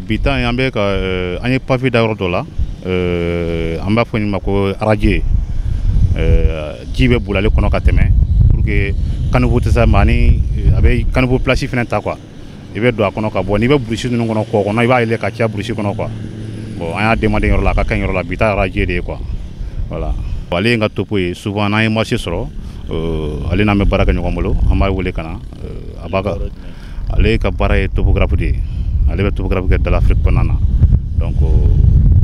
Bi ta in, an bɛ ka an ye pavé da yɔrɔ dɔ la, an b'a fɔ nin ma ko radier. Ji bɛ boli ale kɔnɔ ka tɛmɛ pour que caniveau tɛ se ma, ani a bɛ caniveau place fana ta quoi. I bɛ don a kɔnɔ ka bɔ, n'i bɛ brousse ninnu kɔnɔ, kɔ kɔnɔ, i b'a yɛlɛ ka caya brousse kɔnɔ quoi. Bon, an y'a demandé yɔrɔ la, a ka kɛ yɔrɔ la. Bi ta radier de ye quoi, voilà. Ale ye n ka topo ye. Souvent n'an ye marché sɔrɔ, ale n'an bɛ baara kɛ ɲɔgɔn bolo, an b'a wele ka na. A b'a ka, ale ka baara ye topographe de ye. Ale bɛ topographe kɛ Dal Afrique kɔnɔna na. Donc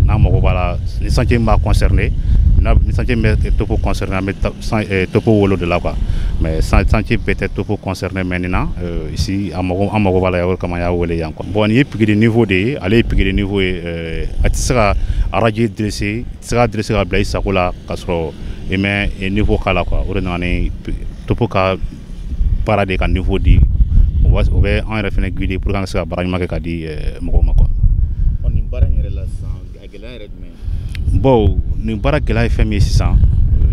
n'a mago b'a la, ni chantier min b'a concerné, ni chantier min bɛ topo concerné, an bɛ topo wolo de la quoi. Mais chantier bɛɛ tɛ topo concerné. Maintenant ici, a mago, an mago b'a la, o kama an y'a wele yan quoi. Bon, nin ye piquet de niveau de ye. Ale ye piquet de niveau ye. A tɛ se ka radier dresser, i tɛ se ka dresser ka bila i sago la ka sɔrɔ i mɛ niveau k'a la quoi. O de nana ni topo ka baara de ye, ka niveau di. O bɛ an yɛrɛ fana guider pour que an ka se ka baara ɲuman kɛ ka di mɔgɔw ma quoi. Nin baara in yɛrɛ la sisan, a gɛlɛya yɛrɛ jumɛn ye? Bon, nin baara gɛlɛya ye fɛn min ye sisan,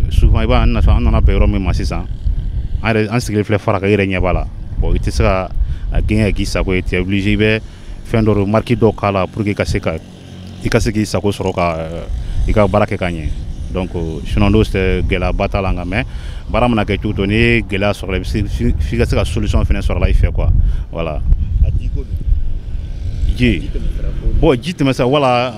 souvent i b'a an nana bɛn yɔrɔ min ma sisan, an yɛrɛ an sigilen filɛ fara kan, i yɛrɛ ɲɛ b'a la. Bon, i tɛ se ka a gɛn ka k'i sago ye, tu es obligé, i bɛ fɛn dɔ marque dɔw k'a la pour que i ka se ka i ka se k'i sago sɔrɔ ka i ka baara kɛ ka ɲɛ. Donc sinon n'o tɛ, gɛlɛyaba t'a la. Nka mais baara mana kɛ cogo o cogo, n'i ye gɛlɛya sɔrɔ, i bɛ se f'i ka se ka solution fana sɔrɔ la i fɛ quoi, voilà. A ji ko dun? Ji, bon, ji tɛmɛ sira, wala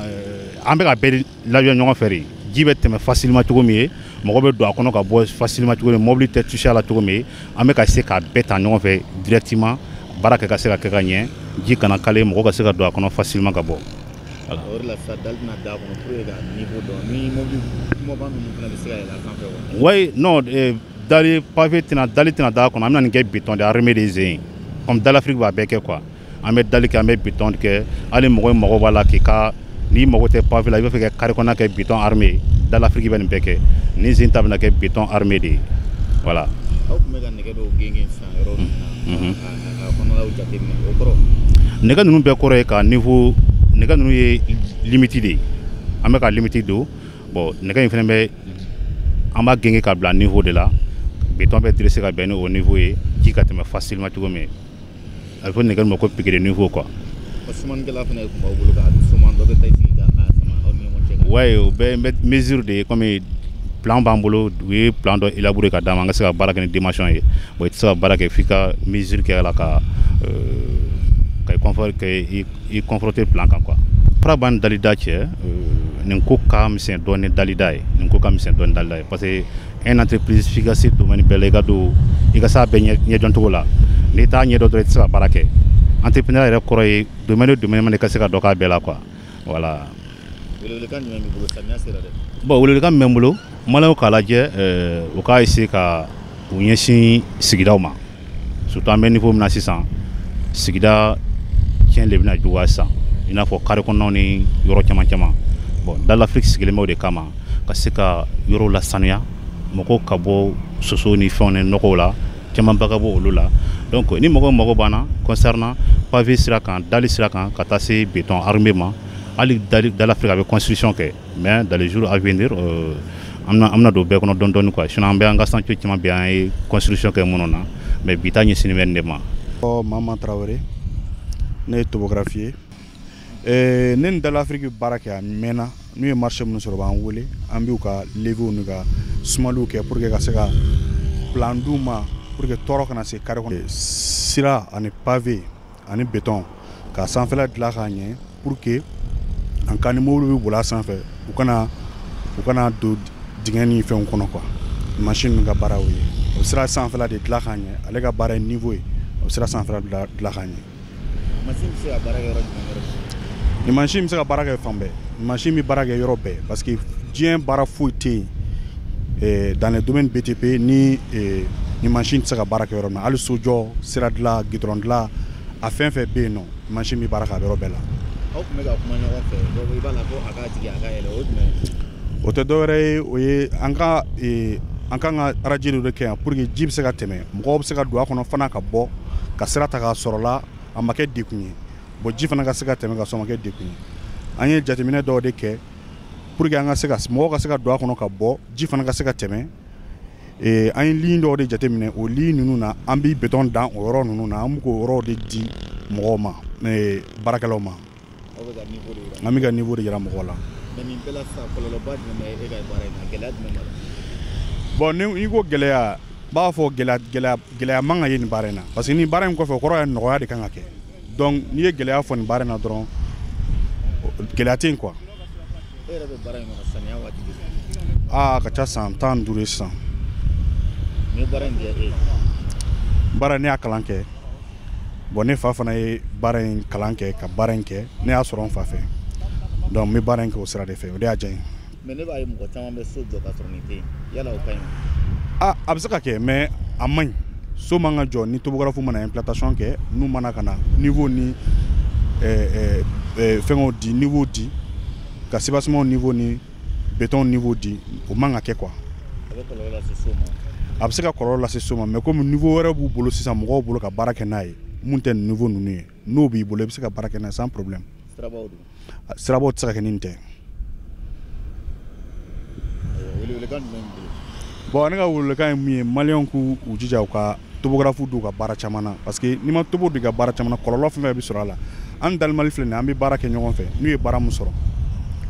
an bɛ ka bɛɛ lajɔ ɲɔgɔn fɛ de. Ji bɛ tɛmɛ facilement cogo min ye, mɔgɔ bɛ don a kɔnɔ ka bɔ facilement cogo min, mobili tɛ toucher a la cogo min ye, an bɛ ka se k'a bɛɛ ta ɲɔgɔn fɛ directement, baara kɛ ka se ka kɛ ka ɲɛ, ji kana kale, mɔgɔ ka se ka don a kɔnɔ facilement ka bɔ. O de la sisan, dalle bɛna d'a kɔnɔ pour que ka niveau dɔn ni mobili kumaba ninnu fana bɛ se ka yɛlɛ a sanfɛ wa? Oui, non, dalle pavé tɛna, dalle tɛna d'a kɔnɔ. An bɛna nin kɛ béton de armé de zen, comme Dal Afrique b'a bɛɛ kɛ quoi. An bɛ dalle kɛ, an bɛ béton kɛ. Hali mɔgɔ mago b'a la k'i ka, n'i mago tɛ pavé la, i b'a fɛ ka carré kɔnɔna kɛ béton armé, Dal Afrique bɛ nin bɛɛ kɛ. Nin zen ta bɛna kɛ béton armé de ye, voilà. Aw tun bɛ ka nɛgɛ dɔw gengen sisan yɔrɔ min na, a kɔnɔlaw jateminɛ, o kɔrɔ? Nɛgɛ ninnu bɛɛ kɔrɔ ye ka niveau. Nɛgɛ ninnu ye limite de ye, an bɛ ka limite don. Bon, nɛgɛ in fana bɛ, an b'a genge ka bila niveau de la, béton bɛ dresser ka bɛn ni o niveau ye, ji ka tɛmɛ facilement cogo min. A bɛ fɔ nɛgɛ ma ko piquet de niveau quoi. Sumanikɛla fana tun b'aw bolo k'a suman, dɔ bɛ taa i sigi k'a sama aw ni ɲɔgɔn cɛ? Ouais, o bɛɛ bɛ mesure de ye. Comme plan b'an bolo, u ye plan dɔ élaborer ka d'an ma, an ka se ka baara kɛ ni dimension ye. Bon, i tɛ se ka baara kɛ f'i ka mesure kɛ a la, ka confort, ka i confronter plan kan quoi. Fara b'an dalle da cɛ, nin ko ka misɛn dɔɔni dalle da ye, nin ko ka misɛn dɔɔni dalle da ye, parce que un entreprise, f'i ka se domaine bɛɛ la, i ka don, i ka s'a bɛɛ ɲɛdɔn cogo la. N'i t'a ɲɛdɔn dɔrɔn, i tɛ se ka baara kɛ. Entrepreneur yɛrɛ kɔrɔ ye domaine o domaine mana, i ka se ka dɔ k'a bɛɛ la quoi, voilà. Welewelekan jumɛn b'i bolo? Samiya sera dɛ. Bon, welewelekan min bɛ n bolo, maliyɛnw k'a lajɛ, u k'a essayer ka u ɲɛsin sigidaw ma. Surtout an bɛ niveau min na sisan, sigida tiɲɛ de bɛna juguya sisan, i n'a fɔ carré kɔnɔnaw ni yɔrɔ caman caman. Bon, Dal Afrique sigilen bɛ o de kama, ka se ka yɔrɔw lasanuya, mɔgɔw ka bɔ soso ni fɛnw ni nɔgɔw la, camanba ka bɔ olu la. Donc ni mɔgɔw mago b'an na concernant pavé sira kan, dalle sira kan, ka taa se béton armé ma, hali Dal Afrique a bɛ construction kɛ. Mais dans les jours à venir, an bɛna don bɛɛ kɔnɔ dɔɔni dɔɔni quoi. Sinon an bɛ an ka chantier caman bɛ, an ye construction kɛ minnu na, mais bi ta ɲɛsinnen bɛ nin de ma. Mama Tarawele, ne ye topographe ye. Ne ni Dal Afrique baara kɛ a mɛnna. N'u ye marché minnu sɔrɔ, u b'an wele, an b'u ka leviw n'u ka sumaliw kɛ pour que ka se ka plan d'u ma, pour que tɔɔrɔ kana se carré kɔnɔ. Sira ani pavé ani béton ka sanfɛla dilan k'a ɲɛ, pour que en cas ni mobili bɛ boli a sanfɛ, u kana don dingɛ ni fɛnw kɔnɔ quoi. Machine ninnu ka baara y'o ye. O bɛ sira sanfɛla de dilan k'a ɲɛ. Ale ka baara ye niveau ye, o bɛ sira sanfɛla dilan k'a ɲɛ. Machine bɛ se ka baara kɛ yɔrɔ jumɛn, yɔrɔ jumɛn? Nin machine bɛ se ka baara kɛ fan bɛɛ. Nin machine bɛ baara kɛ yɔrɔ bɛɛ, parce que diɲɛ baara foyi tɛ yen dans les domaines BTP ni nin machine tɛ se ka baara kɛ yɔrɔ min na. Hali sojɔ, sira dilan, goudron dilan, a fɛn fɛn bɛ yen nɔ, machine bɛ baara kɛ a yɔrɔ bɛɛ la. Aw tun bɛ ka kuma ɲɔgɔn fɛ, dɔw ko i b'a la ko a ka jigin, a ka yɛlɛ, o jumɛn? O tɛ dɔwɛrɛ ye, o ye an ka an kan ka radier dɔ de kɛ yan pour que ji bɛ se ka tɛmɛ, mɔgɔw bɛ se ka don a kɔnɔ fana ka bɔ, ka sira ta k'a sɔrɔ la, a ma kɛ degun ye. Bon, ji fana ka se ka tɛmɛ ka sɔrɔ a ma kɛ degun ye. An ye jateminɛ dɔw de kɛ pour que an ka se ka mɔgɔw ka se ka don a kɔnɔ ka bɔ, ji fana ka se ka tɛmɛ. An ye ligne dɔw de jateminɛ. O ligne ninnu na, an bɛ béton dan o yɔrɔ ninnu na, an bɛ k'o yɔrɔw de di mɔgɔw ma, baarakɛlaw ma. Aw bɛ ka niveau de yira. An bɛ ka niveau de yira mɔgɔw la. Mais nin bɛɛ la sisan, kɔlɔlɔba jumɛn bɛ e ka baara in na, gɛlɛya jumɛn b'a la? Bon, ni ko gɛlɛya, n b'a fɔ gɛlɛya man ka ye nin baara in na, parce que nin baara in kɔfɛ, o kɔrɔ ye nɔgɔya de kan ka kɛ. Donc n'i ye gɛlɛya fɔ nin baara in na dɔrɔn, gɛlɛya tɛ yen quoi. E yɛrɛ bɛ baara in kɔnɔ samiya waati de? Aa, a ka ca san 15 ye sisan. Nin ye baara in diya e ye? Baara, ne y'a kalan kɛ. Bon, ne fa fana ye baara in kalan kɛ ka baara in kɛ, ne y'a sɔrɔ n fa fɛ. Donc n bɛ baara in kɛ o sira de fɛ, o de y'a diya n ye. Mais ne b'a ye mɔgɔ caman bɛ so jɔ ka sɔrɔ nin tɛ yen, yala o ka ɲi wa? A a bɛ se ka kɛ, mais a man ɲi. So man ka jɔ ni topographe mana implantation kɛ, n'u mana ka na niveau ni fɛngɛw di, niveau di, ka soubassement niveau ni béton niveau di, o man ka kɛ quoi. A bɛ kɔlɔlɔ lase so ma. A bɛ se ka kɔlɔlɔ lase so ma, mais komi niveau wɛrɛ b'u bolo sisan, mɔgɔw bolo ka baara kɛ n'a ye, mun tɛ nin niveau ninnu ye, n'o b'i bolo, i bɛ se ka baara kɛ n'a ye sans problème. Sirabaw dun? Sirabaw tɛ se ka kɛ ni nin tɛ. Ayiwa, welewelekan jumɛn b'i bolo? Bon, ne ka welewelekan ye mun ye? Maliyɛnw k'u u jija u ka topographe don u ka baara caman na, parce que n'i ma topo don i ka baara caman na, kɔlɔlɔ fɛn fɛn bɛ sɔrɔ a la. An Dalimali filɛ nin ye, an bɛ baara kɛ ɲɔgɔn fɛ. N'u ye baara mun sɔrɔ,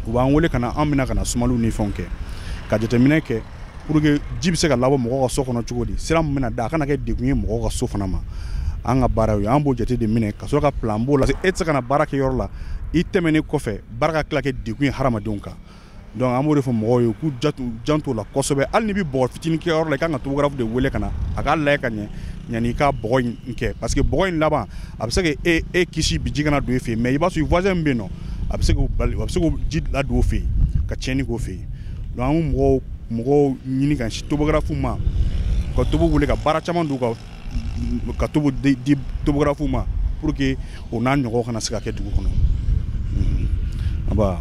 u b'an wele ka na, an bɛna ka na sumaliw ni fɛnw kɛ, ka jateminɛ kɛ pour que ji bɛ se ka labɔ mɔgɔw ka so kɔnɔ cogo di, sira min bɛna da, a kana kɛ degun ye mɔgɔw ka so fana ma. An ka baara ye, an b'o jate de minɛ ka sɔrɔ ka plan b'o la. E tɛ se ka na baara kɛ yɔrɔ la, i tɛmɛnen kɔfɛ, baara ka tila kɛ degun ye hadamadenw kan. Donc an b'o de fɔ mɔgɔw ye, u k'u janto o la kosɛbɛ. Hali n'i bɛ bɔgɔ fitinin kɛ yɔrɔ la, i kan ka topographe de wele ka na a k'a lajɛ ka ɲɛ yanni i ka bɔgɔ in kɛ, parce que bɔgɔ in laban, a bɛ se ka e kisi bi ji kana don e fɛ yen, mais i b'a sɔrɔ i voisin min bɛ yen nɔ, a bɛ se k'o bali, a bɛ se k'o ji ladon o fɛ yen ka tiɲɛni k'o fɛ yen. Donc an bɛ mɔgɔw ɲini ka sin topographe ma, ka topo wele ka baara caman don, ka topo di topographe ma pour que o n'a ɲɔgɔn kana se ka kɛ dugu kɔnɔ. Aba.